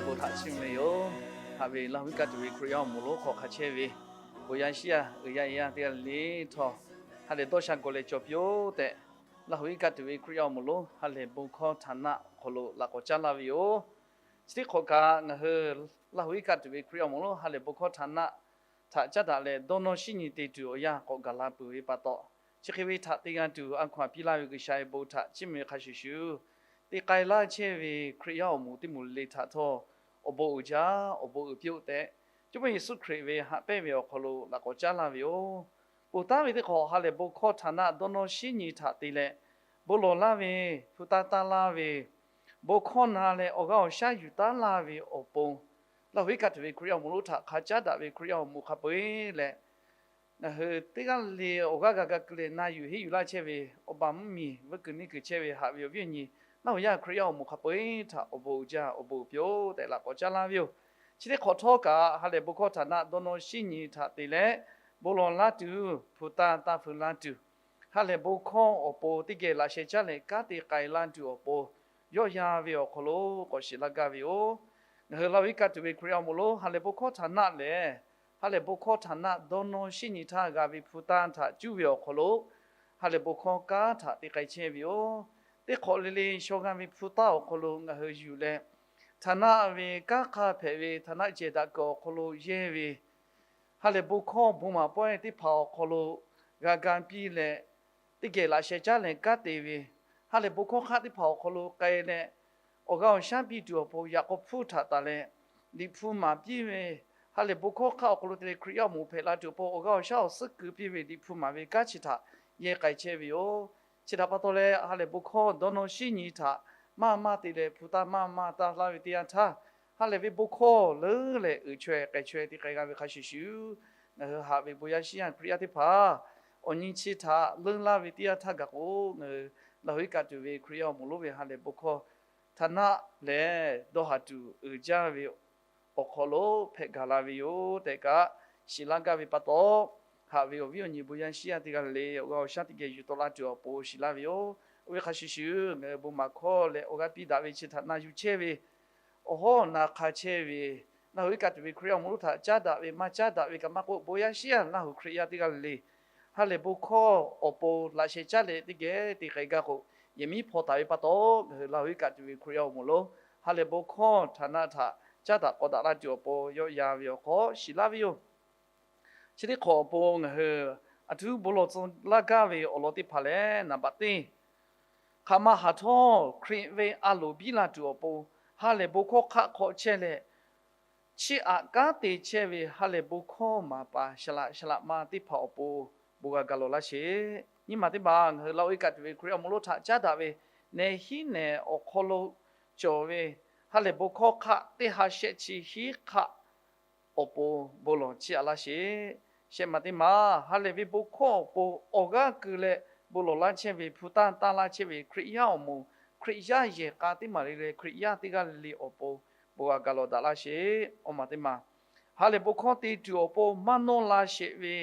Bon htaꞈ chiˇ mvuh ve yoˬ. Haꞈ ve Laˇ huˍ iˉ kaˆ tuˬ ve Hkriꞈ yaˇ awˬ moˍ lonˉ hk'aw hk'a chehˇ ve bon yaˇ shiˉ yaˇ uiˍ yaˇ yaˇ teˇ g'aˇ le le htawˇ, ha lehˬ dawˇ sha gawˬ leh cawˬ piˇ-oˆ tehꞈ, Laˇ huˍ iˉ kaˆ tuˬ ve Hkriꞈ yaˇ awˬ moˍ lonˉ ha lehˬ bon hkawˇ htaˍ naˆ awˬ hk'aw lo laꞈ k'awꞈ caˉ laˇ ve yoˬ. Chi teˇ hk'awꞈ kaꞈ ngaˬ hui Laˇ huˍ iˉ kaˆ tuˬ ve Hkriꞈ yaˇ awˬ moˍ lonˉ ha lehˬ bon hkawˇ htaˍ naˆ htaꞈ caˉ daꞈ leh dawˇ nawˇ shinˉ nyi te tuˬ awˬ yanˇ k'awꞈ gaˬ la peuˬ ve pa taw, chi hk'e ve htaꞈ te g'a tuˬ a hkaw-anˬ piˇ laˇ ve G'uiˬsha ve bon htaꞈ chiˇ mvuh ve hk'a shuˍ shuˍ, te k'ai laˇ chehˇ ve Hkriꞈ yaˇ awˬ moˍ teˇ moˍ le le htaꞈ htawˇ awˬ bon uiˍ jaˇ, awˬ bon uiˍ piˇ-oˆ tehꞈ, Jawˇmawˇ Yeˍsuˆ Hkriꞈ ve haꞈ pehnˇ ve awˬ hk'aw lo laꞈ k'awꞈ caˉ laˇ ve yoˬ. Ponˬ taˉ ve teˇ hk'awꞈ ha lehˬ bon hkawˇ htaˍ naˆ dawˇ nawˇ shinˉ nyi htaꞈ te leh, bon lawˬ laˇ ve, hpu taˇ taˇ laˇ ve, bon hkawˇ na leh awˬ g'aˇ awˬ shaˉ yuˬ taˉ laˇ ve awˬ pon, Laˇ huˍ iˉ kaˆ tuˬ ve Hkriꞈ yaˇ awˬ moˍ lonˉ htaꞈ hk'a caˉ daꞈ ve Hkriꞈ yaˇ awˬ moˍ hk'a peu-eˬ leh, ngaˬ hui teˇ g'aˇ le awˬ g'aˇ g'a ga keu leh na yuˬ henˇ yuˬ laˇ chehˇ ve awˬ baˬ mvuhˇ miˬ vuiˇ kuiˬ neˇ kuiˬ chehˇ ve haꞈ ve awˬ viˉ awˬ nyi, Laˇ huˍ yaˇ Hkriꞈ yaˇ awˬ moˍ hk'a peu-eˬ htaꞈ awˬ bon uiˍ jaˇ, awˬ bon uiˍ piˇ-oˆ tehꞈ laꞈ k'awꞈ caˉ laˇ ve yoˬ. Chi teˇ hk'awꞈ htawˇ kaꞈ ha lehˬ bon hkawˇ htaˍ naˆ dawˇ nawˇ shinˉ nyi htaꞈ te leh, bon lawˬ laˇ tuˬ, hpu taˇ taˇ feu laˇ tuˬ, ha lehˬ bon hkawˇ awˬ pon teˇ geh laꞈ sheh caˉ leh kanˉ te k'ai laˇ tuˬ awˬ pon, yawˆ yan ve awˬ hk'aw lo k'awꞈ shiˍ laˇ gaˇ ve yoˬ. Ngaˬ hui Laˇ huˍ iˉ kaˆ tuˬ ve Hkriꞈ yaˇ awˬ moˍ lonˉ ha lehˬ bon hkawˇ htaˍ naˆ lehˬ, ha lehˬ bon hkawˇ htaˍ naˆ dawˇ nawˇ shinˉ nyi htaˇ g'a ve hpu taˇ htaꞈ cuˇ ve awˬ hk'aw lo, ha lehˬ bon hkawˇ kanˉ htaꞈ te k'ai chehˇ ve yoˬ. Teˇ hk'awꞈ le le shaw g'a ve hpu taˇ awˬ hk'aw lo ngaˬ hui yuˬ leh, htaˍ naˆ ve kanˉ hk'a hpehꞈ ve htaˍ naˆ cehˬ daꞈ kuiˬ awˬ hk'aw lo yehˇ ve, ha lehˬ bon hkawˇ bon maˍ pawehˇ teˇ hpaˍ awˬ hk'aw lo g'a ga piˇ leh, teˇ geh laꞈ sheh caˉ leh kanˉ te ve, ha lehˬ bon hkawˇ hk'aˆ teˇ hpaˍ awˬ hk'aw lo k'ai leh, awˬ g'aˇ awˬ shaˉ piˇ tuˬ awˬ pon yaꞈ k'aw hpfuhˇ htaꞈ taˍ leh, Liꞈ hpu maˍ piˇ ve, ha lehˬ bon hkawˇ hk'aˆ awˬ hk'aw lo te leh Hkriꞈ yaˇ awˬ moˍ hpehꞈ la tuˬ awˬ pon awˬ g'aˇ awˬ shaˉ awˬ suhˉ keu piˇ ve Liꞈ hpu maˍ ve kanˉ chi htaꞈ yehˇ k'ai chehˇ ve yoˬ. Chi htaꞈ pa taw leh ha lehˬ bon hkawˇ dawˇ nawˇ shinˉ nyi htaꞈ maˇ maˇ te leh hpu taˇ maˇ maˇ taˇ laˇ ve teˇ yanˇ htaˇ, ha lehˬ ve bon hkawˇ leuˉ leh uiˍ chaweh k'ai chaweh te k'ai g'a ve hk'a shuˍ shuˍ, ngaˬ hui haꞈ ve bon yaˇ shiˉ yaˇ Hkriꞈ yaˇ teˇ hpaˍ awˬ nyi chi htaꞈ leuˉ laˇ ve teˇ yanˇ htaˇ gaˬ k'o, ngaˬ hui Laˇ huˍ iˉ kaˆ tuˬ ve Hkriꞈ yaˇ awˬ moˍ lonˉ ve ha lehˬ bon hkawˇ htaˍ naˆ lehˬ dawˇ haˍ tuˬ uiˍ jaˇ ve awˬ hk'aw lo hpehꞈ gaˬ la ve yoˬ tehꞈ kaꞈ shiˍ laˇ gaˇ ve pa taw, haꞈ ve awˬ viˉ awˬ nyi bon yaˇ shiˉ yaˇ teˇ g'aˇ le le awˬ g'aˇ awˬ shaˉ teˇ geh yuˬ tawˆ la tuˬ awˬ pon shiˍ laˇ ve yoˬ. Oˇ ve hk'a shuˍ shuˍ, ngaˬ hui bon maˍ hkawˇ leh awˬ g'aˇ piˇ daꞈ ve chi htaꞈ na yuˬ chehˇ ve awˬ hawˉ na hk'a chehˇ ve, Laˇ huˍ iˉ kaˆ tuˬ ve Hkriꞈ yaˇ awˬ moˍ lonˉ htaꞈ caˉ daꞈ ve maˇ caˉ daꞈ ve kaꞈ maˇ k'oˆ, bon yaˇ shiˉ yaˇ Laˇ huˍ Hkriꞈ yaˇ teˇ g'aˇ le le ha lehˬ bon hkawˇ awˬ pon laꞈ sheh caˉ leh teˇ geh te k'ai gaˇ k'o, yehˬ miˉ hpaw taˍ ve pa taw, ngaˬ hui Laˇ huˍ iˉ kaˆ tuˬ ve Hkriꞈ yaˇ awˬ moˍ lonˉ ha lehˬ bon hkawˇ htaˍ naˆ htaꞈ caˉ daꞈ k'aw daꞈ laˇ tuˬ awˬ pon yawˆ yan ve awˬ hk'aw shiˍ laˇ ve yoˬ. Chi teˇ hk'awꞈ awˬ pon ngaˬ hui aˬ htoꞈ ma bon lawˬ tcuh laˇ gaˇ ve awˬ lawn teˇ hpaˍ lehˬ, naˍ baꞈ teˇ, hk'aˬ ma haˍ htawˇ Hkriꞈ ve a loˍ biˇ la tuˬ awˬ pon ha lehˬ bon hkawˇ hk'aˆ hk'aw chehˇ leh, chiˇ aꞈ kanˉ te chehˇ ve ha lehˬ bon hkawˇ maˍ paˍ shaˍ laꞈ shaˍ laꞈ ma teˇ hpaˍ awˬ pon bon g'a gaˬ lawˬ laˇ sheˍ. Nyi maˬ teˇ maˬ ngaˬ hui Laˇ huˍ iˉ kaˆ tuˬ ve Hkriꞈ yaˇ awˬ moˍ lonˉ htaꞈ caˉ daꞈ ve nehˬ hiˉ nehˬ awˬ hk'aw lo cawˬ ve ha lehˬ bon hkawˇ hk'aˆ teˇ ha shehˆ chi hiˉ hk'aˆ awˬ pon bon lawˬ chiˇ aꞈ laˇ sheˍ. Shehˆ maˬ teˇ maˬ ha lehˬ ve bon hkawˇ awˬ pon awˬ g'aˇ keu leh bon lawˬ laˇ chehˇ ve, hpu taˇ taˇ laˇ chehˇ ve Hkriꞈ yaˇ awˬ moˍ, Hkriꞈ yaˇ yehˬ k'a teˇ maˬ le le Hkriꞈ yaˇ teˇ g'aˇ le le awˬ pon bon g'a gaˬ lawˬ daꞈ laˇ sheˍ. Awˬ maˬ teˇ maˬ ha lehˬ bon hkawˇ te tuˬ awˬ pon maˇ nawˇ la sheˍ ve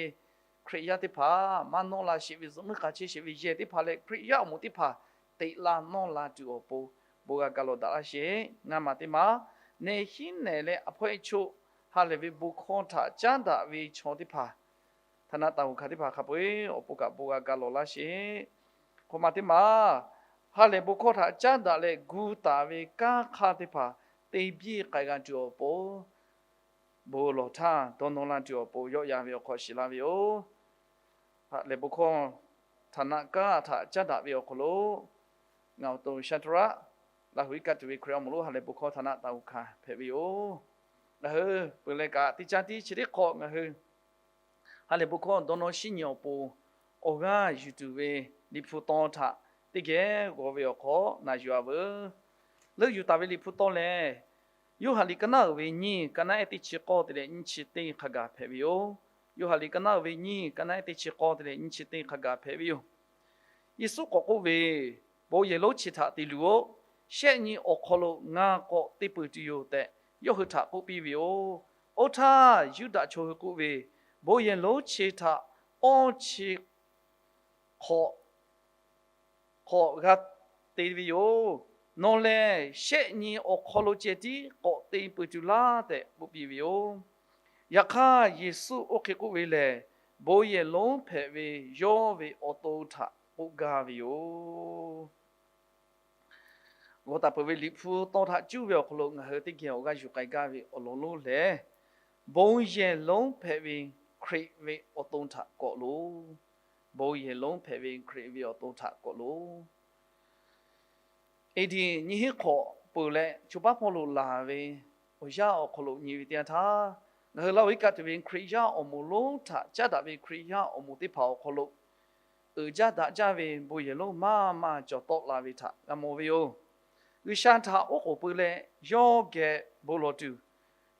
Hkriꞈ yaˇ teˇ hpaˍ, maˇ nawˇ la sheˍ ve zuhꞈ muiˉ k'a chehˇ sheˍ ve yehˬ teˇ hpaˍ leh Hkriꞈ yaˇ awˬ moˍ teˇ hpaˍ teꞈ la nawˇ la tuˬ awˬ pon bon g'a gaˬ lawˬ daꞈ laˇ sheˍ. Ngaˇ maˬ teˇ maˬ nehˬ hiˉ nehˬ leh aˬ hpawehˇ choˆ ha lehˬ ve bon hkawˇ htaꞈ caˉ daꞈ ve chaw teˇ hpaˍ htaꞈ naˆ taˍ g'uˬ hkanˍ teˇ hpaˍ hk'a peu-eˬ awˬ pon kaꞈ bon g'a gaˬ lawˬ laˇ sheˍ. Hk'awꞈ maˬ teˇ maˬ ha lehˬ bon hkawˇ htaꞈ caˉ daꞈ leh gu taˍ ve kanˉ hk'aˇ teˇ hpaˍ te biˇ k'ai g'a tuˬ awˬ pon bon lawˬ htaˇ dawˇ nawˇ laˇ tuˬ awˬ pon yawˆ yan ve awˬ hk'aw shiˍ laˇ ve yoˬ. Ha lehˬ bon hkawˇ htaꞈ naˆ kanˉ htaꞈ caˉ daꞈ ve awˬ hk'aw lo ngaˬ awˬ to Shaˍtraˆ, Laˇ huˍ iˉ kaˆ tuˬ ve Hkriꞈ yaˇ awˬ moˍ lonˉ ha lehˬ bon hkawˇ htaꞈ naˆ taˍ g'uˬ hkanˍ hpehꞈ ve yoˬ. Ngaˬ hui peuˬ leh kaꞈ teˇ caˉ tiˉ chi teˇ hk'awꞈ ngaˬ hui ha lehˬ bon hkawˇ dawˇ nawˇ shinˉ nyi awˬ pon awˬ g'aˇ yuˬ tuˬ ve Liꞈ hpu taw htaꞈ teˇ geh g'aw ve awˬ hk'aw na yuˬ-a veuˬ. Leuˆ yuˬ taˍ ve Liꞈ hpu taw lehˬ, Yoˇhanˬ liꞈ ka naˉ uiˍ ve nyiˇ, ka naˉ ehˉ teˇ chi k'awˇ te leh nyiˇ chi teˇ hk'a gaˬ hpehꞈ ve yoˬ. Yoˇhanˬ liꞈ ka naˉ uiˍ ve nyiˇ, ka naˉ ehˉ teˇ chi k'awˇ te leh nyiˇ chi teˇ hk'a gaˬ hpehꞈ ve yoˬ. Yeˍsuˆ k'awꞈ k'oˆ ve, Bon yehˬ lonˉ chi htaꞈ te luˬ-oˆ. Shehˆ nyi awˬ hk'aw lo ngaˬ k'awꞈ te peuˬ tuˬ yoˬ tehꞈ, yawˇ hui htaꞈ k'oˆ piˇ ve yoˬ. Oˇ htaˇ, Yuˇdaꞈ chaw hui k'oˆ ve, Bon yehˬ lonˉ chi htaꞈ awˇ chi hk'awꞈ, hk'awꞈ g'a te ve yoˬ. Nawˬ lehˬ shehˆ nyi awˬ hk'aw lo ceh tiˉ k'awꞈ te peuˬ tuˬ laˇ tehꞈ k'oˆ piˇ ve yoˬ. Yaꞈ hk'aˇ, Yeˍsuˆ oˇ hk'e k'oˆ ve lehˬ, bon yehˬ lonˉ hpehꞈ ve yawˇ ve awˬ to htaꞈ k'oˆ gaˇ ve yoˬ. G'aw taˍ peuˬ ve Liꞈ hpu tawˇ htaꞈ cuˉ ve awˬ hk'aw lo ngaˬ hui teˇ geh awˬ g'aˇ yuˬ k'ai gaˇ ve awˬ lawn lonˉ lehˬ, bon yehˬ lonˉ hpehꞈ ve Hkriꞈ ve awˬ to htaꞈ k'awꞈ loˬ. Bon yehˬ lonˉ hpehꞈ ve Hkriꞈ ve awˬ to htaꞈ k'awꞈ loˬ. Eˇdiˇ nyiˇ hinˉ hk'awꞈ peuˬ leh, co paˉ hpawˇ lo laˬ ve awˬ yanˇ awˬ hk'aw lo nyi ve teˇ yanˇ htaˇ, ngaˬ hui Laˇ huˍ iˉ kaˆ tuˬ ve Hkriꞈ yaˇ awˬ moˍ lonˉ htaꞈ caˉ daꞈ ve Hkriꞈ yaˇ awˬ moˍ teˇ hpaˍ awˬ hk'aw lo uiˍ jaˇ daꞈ jaˇ ve bon yehˬ lonˉ maˇ maˇ cawˬ tawˆ la ve htaꞈ g'a mawˬ ve yoˬ. G'uiˬsha htaꞈ oˉ k'oˍ pui leh yawˇ geh bon lawˬ tuˬ,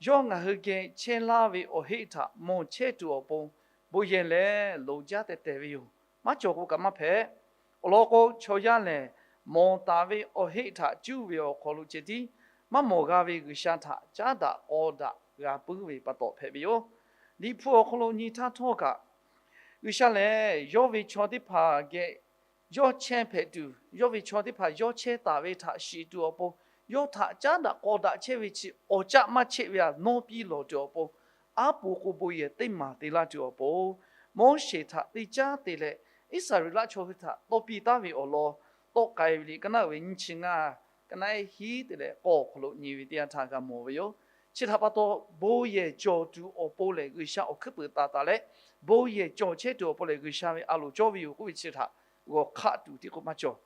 yawˇ ngaˬ hui geh chehˇ laˇ ve awˬ heˆ htaꞈ mawˬ chehˇ tuˬ awˬ pon, bon yehˬ lehˬ loˍ jaˇ tehˬ tehˬ ve yoˬ. Maˇ cawˬ k'o kaꞈ maˇ hpehꞈ. Awˬ lawn k'o, chaw yaˇ lehˬ mawˬ taˍ ve awˬ heˆ htaꞈ cuˇ ve awˬ hk'aw lo ceh tiˉ maˇ mawˬ g'a ve G'uiˬsha htaꞈ caˉ daꞈ k'aw daꞈ g'a puiˉ ve pa taw hpehꞈ ve yoˬ. Liꞈ hpu awˬ hk'aw lo nyi htaˇ htawˇ kaꞈ, G'uiˬsha lehˬ yawˇ ve chaw teˇ hpaˍ geh yawˇ chehˇ hpehꞈ tuˬ, yawˇ ve chaw teˇ hpaˍ yawˇ chehˇ taˍ ve htaꞈ shiˍ tuˬ awˬ pon, yawˇ htaꞈ caˉ daꞈ k'aw daꞈ chehˇ ve chi awˬ caˆ maˇ cheˆ ve htaꞈ nawˇ piˇ lawˬ tuˬ awˬ pon, aˉ po k'o bon yehˬ teˇ maˬ te laˇ tuˬ awˬ pon, Moˉseˍ htaꞈ teˇ caˉ te leh Iˉsaˍreˍlaˆ chaw hui htaꞈ tawˇ piˇ taˉ ve awˬ lawn tawˆ k'ai ve liꞈ ka naˆ ve nyiˇ chi ngaˇ, ka naˆ hiˉ te leh k'awˇ awˬ hk'aw lo nyi ve teˇ yanˇ htaˇ g'a mawˬ ve yoˬ. Chi htaꞈ pa taw, bon yehˬ cawˬ tuˬ awˬ pon lehˬ G'uiˬsha awˬ hkuiˉ peuˍ taˍ taˍ leh, bon yehˬ cawˬ chehˇ tuˬ awˬ pon lehˬ G'uiˬsha ve a loˍ cawˇ ve yoˬ k'oˆ ve chi htaꞈ g'awˬ hk'aˆ tuˬ tiˉ k'oˆ maˇ cawˬ.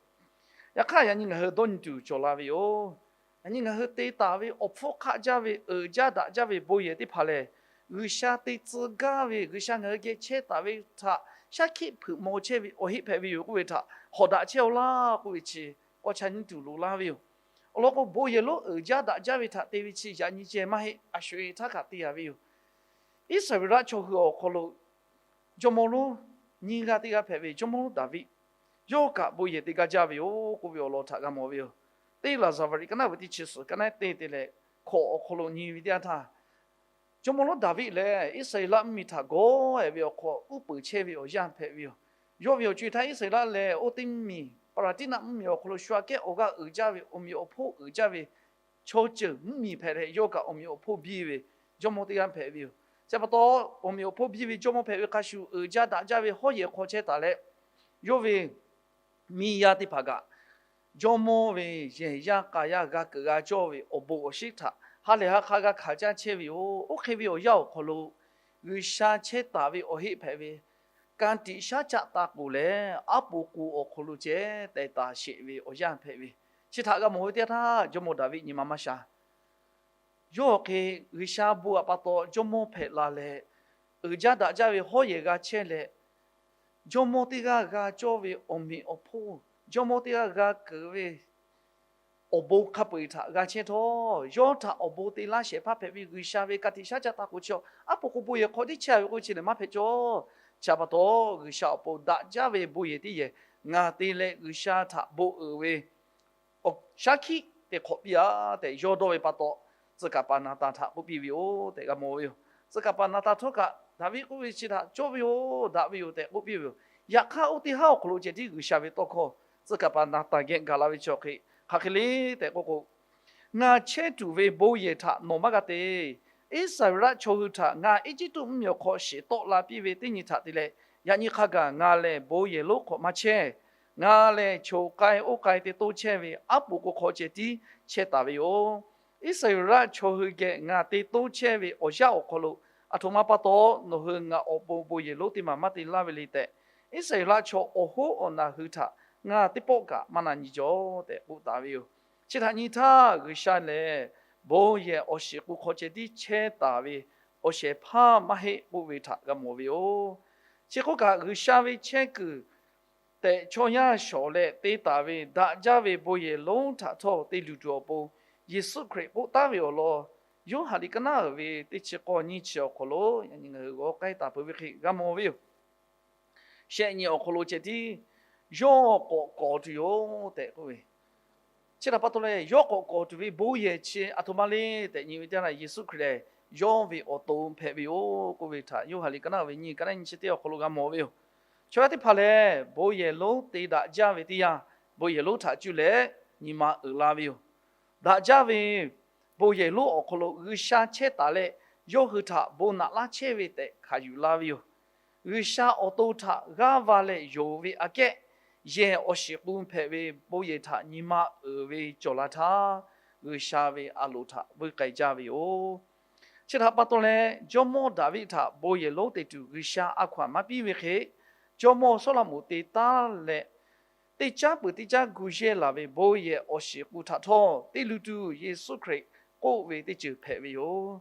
Yaꞈ hk'aˇ, yaꞈ nyi ngaˬ hui dawˇ nyi tuˬ cawˬ la ve yoˬ. Yaꞈ nyi ngaˬ hui te taˍ ve awˬ hpfuhˇ hk'aˆ jaˇ ve uiˍ jaˇ daꞈ jaˇ ve bon yehˬ teˇ hpaˍ lehˬ, G'uiˬsha te tcuh gaˇ ve G'uiˬsha ngaˬ hui geh chehˇ taˍ ve htaꞈ shaˉ hkiˆ hpeuꞈ maw chehˇ ve awˬ heˆ hpehꞈ ve yoˬ k'oˆ ve htaꞈ hawꞈ daꞈ chehˇ-aw laˇ k'oˆ ve chi k'awꞈ ca nyi tuˬ loˍ laˇ ve yoˬ. Awˬ lawn k'o, bon yehˬ lonˉ uiˍ jaˇ daꞈ jaˇ ve htaꞈ te ve chi yaꞈ nyi ceh maˇ heˆ, a sho-eˬ htaˇ kaꞈ te yaꞈ ve yoˬ. Iˉsaˍreˍlaˆ chaw hui awˬ hk'aw lo jawˇmawˇ lonˉ nyiˇ g'aˇ teˇ g'aˇ hpehꞈ ve jawˇmawˇ lonˉ Daˍviˆ, yawˇ kaꞈ bon yehˬ te gaˇ jaˇ ve yoˬ k'oˆ ve awˬ lawn htaꞈ g'a mawˬ ve yoˬ. Teˇ Laˍzaˍvaˍriˆ ka naˆ ve teˇ chi suhˍ ka naˆ teˇ te leh hkawꞈ awˬ hk'aw lo nyi ve teˇ yanˇ htaˇ, jawˇmawˇ lonˉ Daˍviˆ lehˬ Iˉsaˍreˍlaˆ mvuhˇmiˬ htaꞈ gawˇ-e ve awˬ hk'aw uˉ peunˍ chehˇ ve awˬ yanˇ hpehꞈ ve yoˬ. Yawˇ ve awˬ co-e htaˇ Iˉsaˍreˍlaˆ lehˬ oˇ teˇ mvuhˇmiˬ Paˍraˍtiˆnaˆ mvuhˇmiˬ awˬ hk'aw lo shu aꞈ kehˉ awˬ g'aˇ uiˍ jaˇ ve awˬ meꞈ awˬ hponˇ uiˍ jaˇ ve chaw ceuˬ mvuhˇmiˬ hpehꞈ leh, yawˇ kaꞈ awˬ meꞈ awˬ hponˇ biˇ ve jawˇmawˇ teˇ g'aˇ hpehꞈ ve yoˬ. Chi pa taw, awˬ meꞈ awˬ hponˇ biˇ ve jawˇmawˇ hpehꞈ ve hk'a shuˍ, uiˍ jaˇ daꞈ jaˇ ve hawˉ yehˬ hk'aw chehˇ taˍ leh, yawˇ ve miˇ yaˇ teˇ hpaˍ kaꞈ jawˇmawˇ ve yehˬ yaˇ k'a yaˇ g'a keunˍ g'a cawˇ ve awˬ bon awˬ shinˉ htaꞈ ha lehˬ ha hk'a g'a hkanˍ caˇ chehˇ ve yoˬ. Oˇ hk'e ve awˬ yanˇ awˬ hk'aw lo G'uiˬsha chehˇ taˍ ve awˬ heˆ hpehꞈ ve, ka tiꞈ shaˉ caˆ taˇ k'oˍ leh, aˉ po k'o awˬ hk'aw lo ceh tehˬ taˍ sheˍ ve awˬ yanˇ hpehꞈ ve, chi htaꞈ g'a mawˬ ve teˇ yanˇ htaˇ, jawˇmawˇ Daˍviˆ nyi ma maˇ sha. Yawˇ hk'e G'uiˬsha bon htaꞈ pa taw jawˇmawˇ hpehꞈ la leh, uiˍ jaˇ daꞈ jaˇ ve hawˉ yehˬ g'a chehˇ leh, jawˇmawˇ teˇ g'aˇ g'a cawˇ ve awˬ meꞈ awˬ hponˇ, jawˇmawˇ teˇ g'aˇ g'a keunˍ ve awˬ bon hk'a peu-eˬ htaꞈ g'a chehˇ htawˇ, yawˇ htaꞈ awˬ bon te laˇ shehˍ hpaˇ hpehꞈ ve G'uiˬsha ve ka tiꞈ shaˉ caˆ taˇ k'oˍ chi, aˉ po k'o bon yehˬ hk'aw teˇ chehˇ ve k'oˆ chi lehˬ maˇ hpehꞈ cawˇ. Chi pa taw, G'uiˬsha awˬ pon daꞈ jaˇ ve bon yehˬ teˇ yehˬ ngaˬ te leh G'uiˬsha htaꞈ bon uiˍ ve awˬ shaˉ hkiˆ te hk'awꞈ piˇ-a tehꞈ yawˇ dawˇ ve pa taw, tcuh kaˍ paˍ Naˍtanˍ htaꞈ k'oˆ piˇ ve yoˬ tehꞈ g'a mawˬ ve yoˬ. Tcuh kaˍ paˍ Naˍtanˍ htawˇ kaꞈ Daˍviˆ k'oˆ ve chi htaꞈ cawˇ ve yoˬ, daꞈ ve yoˬ tehꞈ k'oˆ piˇ ve yoˬ. Yaꞈ hk'aˇ, oˇ teˇ haˉ awˬ hk'aw lo ceh tiˉ G'uiˬsha ve tawˇ hkawˇ tcuh kaˍ paˍ Naˍtanˍ geh gaˬ la ve chi hk'e, hk'aˬ hk'e le tehꞈ k'oˆ k'o, Ngaˬ chehˇ tuˬ ve bon yehˬ htaꞈ nawˬ maˇ g'a te. Iˉsaˍreˍlaˆ chaw hui htaꞈ ngaˬ Eˇjiˇtuꞈ mvuhˇmiˬ awˬ hk'aw shiˍ tawˆ la piˇ ve teˇ nyi htaꞈ te leh, yaꞈ nyi hk'a gaˬ ngaˬ lehˬ bon yehˬ lonˉ hk'aw maˇ chehˇ. Ngaˬ lehˬ choˬ k'ai oˇ k'ai te toˇ chehˇ ve aˉ po k'o hk'aw ceh tiˉ chehˇ taˍ ve yoˬ. Iˉsaˍreˍlaˆ chaw hui geh ngaˬ te toˇ chehˇ ve awˬ yanˇ awˬ hk'aw lo, aˬ htoꞈ ma pa taw nawˬ hui ngaˬ awˬ pon bon yehˬ lonˉ teˇ maˬ maˇ te laˇ ve le tehꞈ, Iˉsaˍreˍlaˆ chaw awˬ hoˉ awˬ naˬ hui htaꞈ ngaˬ teˇ pawˆ kaꞈ maˇ na nyi jaw tehꞈ k'oˆ taˍ ve yoˬ. Chi htaꞈ nyi htaˇ, G'uiˬsha lehˬ bon yehˬ awˬ shiˍ k'o hk'aw ceh tiˉ chehˇ taˍ ve awˬ shehˍ hpaˇ maˇ heˆ k'oˆ ve htaꞈ g'a mawˬ ve yoˬ. Chi hk'oˆ kaꞈ, G'uiˬsha ve chehˇ kuiˬ tehꞈ chaw yaˇ shawˍ leh te taˍ ve daꞈ jaˇ ve bon yehˬ lonˉ htaꞈ htawˇ te luˬ tuˬ awˬ pon, Yeˍsuˆ Hkriꞈ k'oˆ taˉ ve awˬ lawn, Yoˇhanˬ liꞈ ka naˉ uiˍ ve teˇ chi k'awˇ nyiˇ chi awˬ hk'aw lo yaꞈ nyi ngaˬ hui g'awˇ k'ai taˍ peuˬ ve hk'e g'a mawˬ ve yoˬ. Shehˆ nyi awˬ hk'aw lo ceh tiˉ yawˇ k'awꞈ kawˍ tuˬ yoˬ tehꞈ k'oˆ ve, chi htaꞈ pa taw leh, yawˇ k'awꞈ kawˍ tuˬ ve bon yehˬ chi aˬ htoꞈ ma le tehꞈ nyi ve teˇ yanˇ, Yeˍsuˆ Hkriꞈ lehˬ yawˇ ve awˬ to hpehꞈ ve yoˬ k'oˆ ve htaꞈ Yoˇhanˬ liꞈ ka naˉ uiˍ ve nyiˇ, ka naˉ nyiˇ chi teˇ awˬ hk'aw lo g'a mawˬ ve yoˬ. Chaw yaˇ teˇ hpaˍ lehˬ, bon yehˬ lonˉ te daꞈ jaˇ ve teˇ yanˇ, bon yehˬ lonˉ htaꞈ cuˇ leh nyi ma uiˍ la ve yoˬ. Daꞈ jaˇ ve bon yehˬ lonˉ awˬ hk'aw lo G'uiˬsha chehˇ taˍ leh, yawˇ hui htaꞈ bon naꞈ laˇ chehˇ ve tehꞈ hkanˍ yuˬ la ve yoˬ. G'uiˬsha awˬ to htaꞈ g'aˇ va leh yonˍ ve aꞈ kehˉ, yehˬ awˬ shiˍ k'u hpehꞈ ve bon yehˬ htaꞈ nyi ma uiˍ ve cawˬ la htaˇ, G'uiˬsha ve a loˍ htaꞈ vuiˇ k'ai jaˇ ve yoˬ. Chi htaꞈ pa taw leh, jawˇmawˇ Daˍviˆ htaꞈ bon yehˬ lonˉ te tuˬ G'uiˬsha a hkaw-anˬ maˇ piˇ ve hk'e, jawˇmawˇ Sawˉlaꞈmonˍ te taˉ leh, teˇ caˉ peuˬ teˇ caˉ gu yehˇ laˬ ve bon yehˬ awˬ shiˍ k'u htaꞈ htawˇ, teˇ lu tuˬ Yeˍsuˆ Hkriꞈ k'oˆ ve teˇ ceuˬ hpehꞈ ve yoˬ.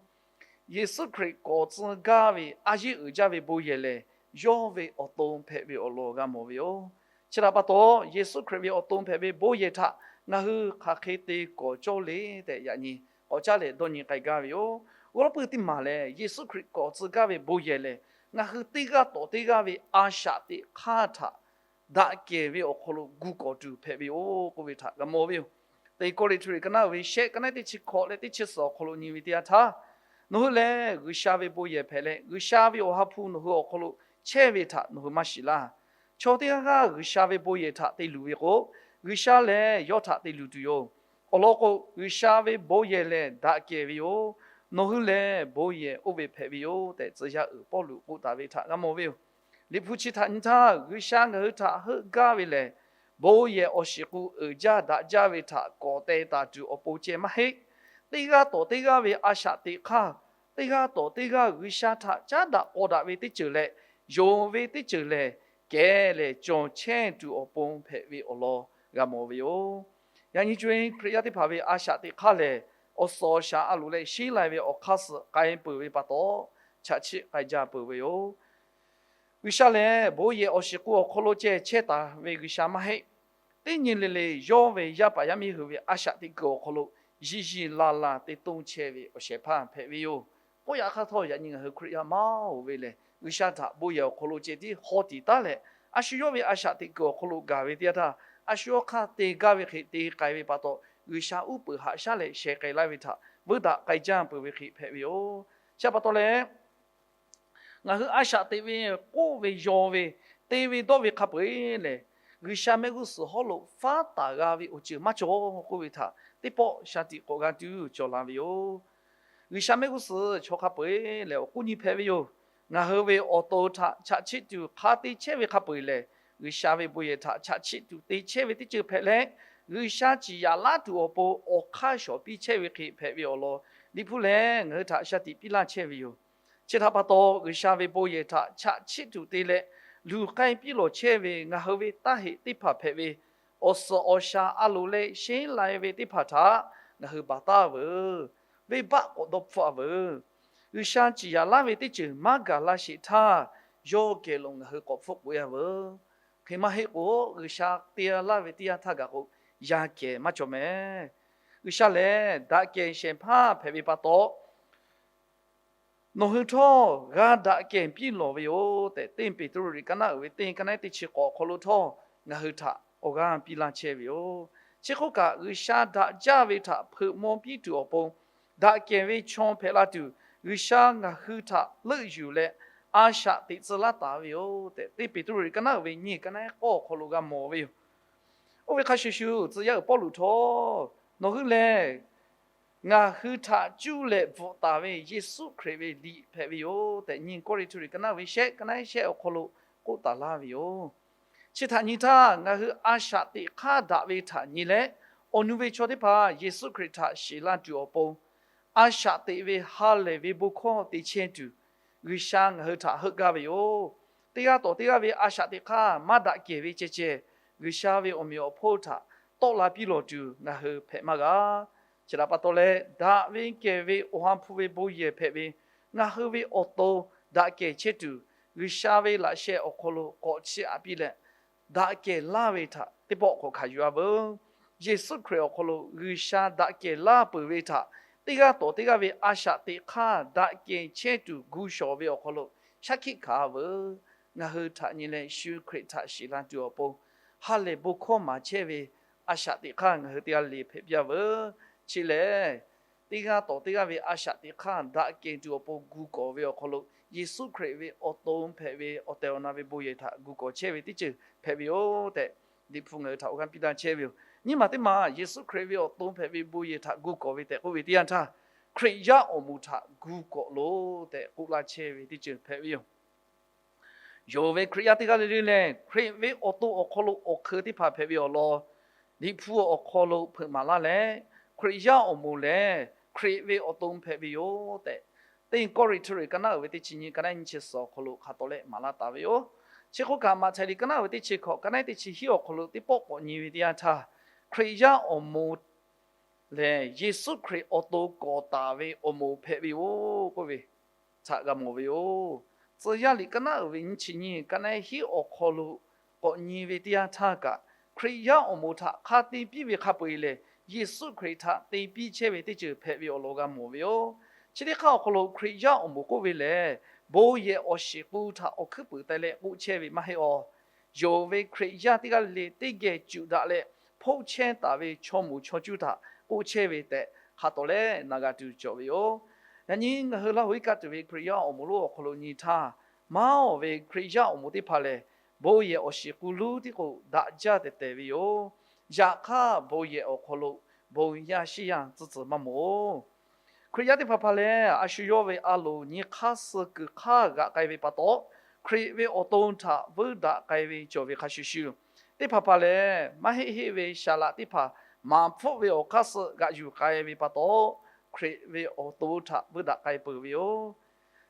Yeˍsuˆ Hkriꞈ k'awꞈ tcuh gaˇ ve a yeˇ uiˍ jaˇ ve bon yehˬ lehˬ, yawˇ ve awˬ to hpehꞈ ve awˬ lawn g'a mawˬ ve yoˬ. Chi htaꞈ pa taw, Yeˍsuˆ Hkriꞈ ve awˬ to hpehꞈ ve bon yehˬ htaꞈ ngaˬ hui hk'aˬ hk'e te kawꞈ cawˇ le tehꞈ yaꞈ nyi k'awꞈ caˉ leh dawˇ nyi k'ai gaˇ ve yoˬ. Awˬ lawn pui teˇ maˬ lehˬ, Yeˍsuˆ Hkriꞈ k'awꞈ tcuh gaˇ ve bon yehˬ lehˬ, ngaˬ hui teˇ g'aˇ tawꞈ teˇ g'aˇ ve a shaꞈ teꞈ hk'aˇ htaꞈ daꞈ kehˬ ve awˬ hk'aw lo gu kawꞈ tuˬ hpehꞈ ve yoˬ k'oˆ ve htaꞈ g'a mawˬ ve yoˬ. Teˇ Kawˇrenˍhtuˆ liꞈ ka naˉ uiˍ ve shehˆ, ka naˉ teˇ chi hkawꞈ leh teˇ chi suhˍ awˬ hk'aw lo nyi ve teˇ yanˇ htaˇ, nawˬ hui lehˬ G'uiˬsha ve bon yehˬ hpehꞈ leh, G'uiˬsha ve awˬ ha hpu nawˬ hui awˬ hk'aw lo chehˇ ve htaꞈ nawˬ hui maˇ shiˍ laˇ. Chaw teˇ g'aˇ g'aˇ G'uiˬsha ve bon yehˬ htaꞈ te luˬ ve k'o, G'uiˬsha lehˬ yawˇ htaꞈ te luˬ tuˬ yoˬ. Awˬ lawn k'o, G'uiˬsha ve bon yehˬ lehˬ daꞈ kehˬ ve yoˬ. Nawˬ hui lehˬ bon yehˬ oˇ ve hpehꞈ ve yoˬ tehꞈ, tcuh yaˇ uiˍ Pawˇluꞈ k'oˆ taˍ ve htaꞈ g'a mawˬ ve yoˬ. Liꞈ hpu chi htaꞈ nyi htaˇ, G'uiˬsha ngaˬ hui htaꞈ heuˆ gaˇ ve lehˬ, bon yehˬ awˬ shiˍ k'u uiˍ jaˇ daꞈ jaˇ ve htaꞈ k'awꞈ teh taˍ tuˬ awˬ pon ceh maˇ heˆ. Teˇ g'aˇ tawꞈ teˇ g'aˇ ve a shaꞈ teꞈ hk'aˇ, teˇ g'aˇ tawꞈ teˇ g'aˇ G'uiˬsha htaꞈ caˉ daꞈ k'aw daꞈ ve teˇ ceuˬ leh, yonˍ ve teˇ ceuˬ lehˬ, kehˬ leh cawˬ chehˇ tuˬ awˬ pon hpehꞈ ve awˬ lawn g'a mawˬ ve yoˬ. Yaꞈ nyi co-e Hkriꞈ yaˇ teˇ hpaˍ ve a shaꞈ teꞈ hk'aˇ lehˬ, awˬ suhˍ awˬ shaˍ a loˍ leh sheˉ lai ve awˬ hk'aˇ suh k'ai peuˬ ve pa taw, chaꞈ chiˆ k'ai jaˇ peuˬ ve yoˬ. G'uiˬsha lehˬ, bon yehˬ awˬ shiˍ k'u awˬ hk'aw lo ceh chehˇ taˍ ve G'uiˬsha maˇ heˆ. Teˇ nyi le le yawˇ ve yaˇ paˍ yaˇ miˇ hui ve a shaꞈ teꞈ kuiˬ awˬ hk'aw lo yiˬ yiˬ laˬ laˬ te toˇ chehˇ ve awˬ shehˍ hpaˇ hpehꞈ ve yoˬ. K'oˆ yaꞈ hk'aˇ htawˇ, yaꞈ nyi ngaˬ hui Hkriꞈ yaˇ maˇ oˬ ve lehˬ, G'uiˬsha htaꞈ bon yehˬ awˬ hk'aw lo ceh tiˉ haw tiˍ taˉ leh, a shu yawˇ ve a shaꞈ teꞈ kuiˬ awˬ hk'aw lo gaˬ ve teˇ yanˇ htaˇ, a shu yawˇ hk'aˇ te gaˇ ve hk'e te k'ai ve pa taw, G'uiˬsha uˉ peunˍ haꞈ shaˉ leh sheh k'ai laˇ ve htaꞈ veuˇ daꞈ k'ai jaˇ peuˬ ve hk'e hpehꞈ ve yoˬ. Chi pa taw leh, ngaˬ hui a shaꞈ teꞈ ve, k'oˆ ve, yaw ve, te ve dawˇ ve hk'a peu-eˬ lehˬ, G'uiˬsha mehˆ g'uˇ suhˍ hawˉ lo faˉ taˍ g'a ve awˬ ceuˬ maˇ cawˬ k'oˆ ve htaꞈ teˇ pawˆ shaˍ tiꞈ k'awꞈ g'a tuˬ cawˬ la ve yoˬ. G'uiˬsha mehˆ g'uˇ suhˍ chaw hk'a peu-eˬ lehˬ, awˬ k'uˉ nyi hpehꞈ ve yoˬ. Ngaˬ hui ve awˬ to htaꞈ chaꞈ chiˆ tuˬ hk'a te chehˇ ve hk'a peu-eˬ lehˬ, G'uiˬsha ve bon yehˬ htaꞈ chaꞈ chiˆ tuˬ te chehˇ ve teˇ ceuˬ hpehꞈ leh, G'uiˬsha ciˍ yaꞈ laˇ tuˬ awˬ pon awˬ hk'aˇ shawˍ piˇ chehˇ ve hk'e hpehꞈ ve awˬ lawn Liꞈ hpu lehˬ ngaˬ hui htaꞈ shaˍ tiꞈ piˇ laˇ chehˇ ve yoˬ. Chi htaꞈ pa taw, G'uiˬsha ve bon yehˬ htaꞈ chaꞈ chiˆ tuˬ te leh luˬ k'ai piˇ lawˬ chehˇ ve ngaˬ hui ve taˇ heꞈ teˇ hpaˍ hpehꞈ ve, awˬ suhˍ awˬ shaˍ a loˍ leh sheˉ lai ve teˇ hpaˍ htaꞈ ngaˬ hui baˬ taˉ veuˬ. Venˇbaˆ k'awꞈ dawˇ hpfuhˆ a veuˬ. G'uiˬsha ciˍ yaꞈ laˇ ve teˇ ceuˬ maˇ gaˬ la sheˍ htaˇ, yawˇ geh lo ngaˬ hui k'awꞈ hpfuhˆ k'oꞈ e a veuˬ. Hk'e maˇ heˆ k'o, G'uiˬsha te laˇ ve teˇ yanˇ htaˇ gaˬ k'o, yaˇ kehˬ maˇ cawˬ mehˍ. G'uiˬsha lehˬ daꞈ kehˬ shehˍ hpaˇ hpehꞈ ve pa taw, nawˬ hui htawˇ g'a daꞈ kehˬ piˇ lawˬ ve yoˬ tehꞈ, teˇ Peˍtruˆ liꞈ ka naˉ uiˍ ve teˇ ka naˉ teˇ chi k'awꞈ awˬ hk'aw lo htawˇ ngaˬ hui htaꞈ awˬ g'aˇ piˇ laˇ chehˇ ve yoˬ. Chi hk'oˆ kaꞈ, G'uiˬsha daꞈ jaˇ ve htaꞈ hpeuꞈ maw piˇ tuˬ awˬ pon, daꞈ kehˬ ve chaw hpehꞈ la tuˬ, G'uiˬsha ngaˬ hui htaꞈ leuˆ yuˬ leh a shaꞈ teꞈ tcuh laˇ taˍ ve yoˬ tehꞈ, teˇ Peˍtruˆ liꞈ ka naˉ uiˍ ve nyiˇ ka naˉ k'awˇ awˬ hk'aw lo g'a mawˬ ve yoˬ. Oˇ ve hk'a shuˍ shuˍ, tcuh yaˇ uiˍ Pawˇluꞈ htawˇ, nawˬ hui lehˬ ngaˬ hui htaꞈ cuˇ leh bvuhꞈ taˍ ve Yeˍsuˆ Hkriꞈ ve liꞈ hpehꞈ ve yoˬ tehꞈ, nyiˇ Kawˇrenˍhtuˆ liꞈ ka naˉ ve shehˆ ka naˉ shehˆ awˬ hk'aw lo k'oˆ taˍ laˇ ve yoˬ. Chi htaꞈ nyi htaˇ, ngaˬ hui a shaꞈ teꞈ hk'aˇ daꞈ ve htaꞈ nyi leh, awˬ nu ve chaw teˇ hpaˍ Yeˍsuˆ Hkriꞈ htaꞈ shiˍ la tuˬ awˬ pon, a shaꞈ teꞈ ve ha lehˬ ve bon hkawˇ te chehˇ tuˬ, G'uiˬsha ngaˬ hui htaꞈ heuˆ gaˇ ve yoˬ. Teˇ g'aˇ tawꞈ teˇ g'aˇ ve a shaꞈ teꞈ hk'aˇ maˇ daꞈ kehˬ ve ceh ceh, G'uiˬsha ve awˬ meꞈ awˬ hponˇ htaꞈ tawˆ la piˇ lawˬ tuˬ ngaˬ hui hpehꞈ maˇ g'a. Chi htaꞈ pa taw leh, daꞈ ve kehˬ ve awˬ ha hpu ve bon yehˬ hpehꞈ ve ngaˬ hui ve awˬ to daꞈ kehˬ chehˇ tuˬ, G'uiˬsha ve laꞈ sheh awˬ hk'aw lo k'awꞈ chiˇ aꞈ piˇ leh, daꞈ kehˬ laˇ ve htaꞈ teˇ pawˆ k'awꞈ hkanˍ yuˬ a veuˬ. Yeˍsuˆ Hkriꞈ awˬ hk'aw lo G'uiˬsha daꞈ kehˬ laˇ peuˬ ve htaꞈ teˇ g'aˇ tawꞈ teˇ g'aˇ ve a shaꞈ teꞈ hk'aˇ daꞈ kehˬ chehˇ tuˬ gu shawˍ ve awˬ hk'aw lo shaˉ hkiˆ hkanˍ a veuˬ. Ngaˬ hui htaꞈ nyi leh shu Hkriꞈ htaꞈ shiˍ la tuˬ awˬ pon, ha lehˬ bon hkawˇ maˍ chehˇ ve a shaꞈ teꞈ hk'aˇ ngaˬ hui teˇ g'aˇ le hpehꞈ piˇ a veuˬ. Chi lehˬ, teˇ g'aˇ tawꞈ teˇ g'aˇ ve a shaꞈ teꞈ hk'aˇ daꞈ kehˬ tuˬ awˬ pon gu kawˍ ve awˬ hk'aw lo, Yeˍsuˆ Hkriꞈ ve awˬ to hpehꞈ ve awˬ tehˬ awˬ na ve bon yehˬ htaꞈ gu kawˍ chehˇ ve teˇ ceuˬ hpehꞈ ve yoˬ tehꞈ, Liꞈ hpu ngaˬ hui htaꞈ awˬ g'aˇ piˇ laˇ chehˇ ve yoˬ. Nyiˇ maˬ teˇ maˬ Yeˍsuˆ Hkriꞈ ve awˬ to hpehꞈ ve bon yehˬ htaꞈ gu kawˬ ve tehꞈ k'oˆ ve teˇ yanˇ htaˇ, Hkriꞈ yaˇ awˬ moˍ htaꞈ gu kawˬ loˬ tehꞈ k'oˆ laˇ chehˇ ve teˇ ceuˬ hpehꞈ ve yoˬ. Yonˍ ve Hkriꞈ yaˇ teˇ g'aˇ le le lehˬ, Hkriꞈ ve awˬ to awˬ hk'aw lo awˬ hk'eun teˇ hpaˍ hpehꞈ ve awˬ lawn, Liꞈ hpu awˬ hk'aw lo hpeuꞈ maˍ laˇ leh, Hkriꞈ yaˇ awˬ moˍ lehˬ Hkriꞈ ve awˬ to hpehꞈ ve yoˬ tehꞈ, teˇ Kawˇrenˍhtuˆ liꞈ ka naˉ uiˍ ve teˇ chi nyiˇ ka naˉ nyiˇ chi suhˍ awˬ hk'aw lo hk'a tawˍ leh maˍ laˇ taˍ ve yoˬ. Chi hk'oˆ kaꞈ, Maꞈhtehˍ liꞈ ka naˉ uiˍ ve teˇ chi hkawꞈ ka naˉ teˇ chi hiˉ awˬ hk'aw lo teˇ pawˆ k'awꞈ nyi ve teˇ yanˇ htaˇ, Hkriꞈ yaˇ awˬ moˍ lehˬ Yeˍsuˆ Hkriꞈ awˬ to kawˍ taˍ ve awˬ moˍ hpehꞈ ve yoˬ k'oˆ ve htaꞈ g'a mawˬ ve yoˬ. Tcuh yaˇ liꞈ ka naˉ uiˍ ve nyiˇ chi nyiˇ ka naˉ hiˉ awˬ hk'aw lo k'awꞈ nyi ve teˇ yanˇ htaˇ kaꞈ, Hkriꞈ yaˇ awˬ moˍ htaꞈ hk'a te piˇ ve hk'a peu-eˬ lehˬ, Yeˍsuˆ Hkriꞈ htaꞈ te piˇ chehˇ ve teˇ ceuˬ hpehꞈ ve awˬ lawn g'a mawˬ ve yoˬ. Chi teˇ hk'aˇ awˬ hk'aw lo Hkriꞈ yaˇ awˬ moˍ k'oˆ ve lehˬ, bon yehˬ awˬ shiˍ k'u htaꞈ awˬ hkuiˉ puiˍ te leh k'oˆ chehˇ ve maˇ heˆ awˬ. Yonˍ ve Hkriꞈ yaˇ teˇ g'aˇ le le teˇ geh cuꞈ daꞈ leh hpoˆ chehˇ taˍ ve chaw moˍ chaw cuˇ htaꞈ k'oˆ chehˇ ve tehꞈ hk'a tawˍ leh na g'a tuˬ cawˬ ve yoˬ. Yaꞈ nyi ngaˬ hui Laˇ huˍ iˉ kaˆ tuˬ ve Hkriꞈ yaˇ awˬ moˍ lonˉ awˬ hk'aw lo nyi htaˇ, maˇ awˬ ve Hkriꞈ yaˇ awˬ moˍ teˇ hpaˍ lehˬ, bon yehˬ awˬ shiˍ k'u lonˉ tiˉ k'o daꞈ jaˇ tehˬ tehˬ ve yoˬ. Yaꞈ hk'aˇ, bon yehˬ awˬ hk'aw lo bon yaˇ shiˉ yaˇ tcuh tcuh maˇ mawˬ. Hkriꞈ yaˇ teˇ hpaˍ hpaˍ lehˬ, a shu yawˇ ve a loˍ nyi hk'aˇ suh kuiˬ hk'aˇ g'aꞈ k'ai ve pa taw, Hkriꞈ ve awˬ to htaꞈ vuiˇ daꞈ k'ai ve cawˬ ve hk'a shuˍ shuˍ, teˇ hpaˍ hpaˍ lehˬ maˇ heˆ heˆ ve saˍ laꞈ teˇ hpaˍ maˍ hpfuhˆ ve awˬ hk'aˇ suh g'aꞈ yuˬ k'ai ve pa taw, Hkriꞈ ve awˬ to htaꞈ vuiˇ daꞈ k'ai peuˬ ve yoˬ.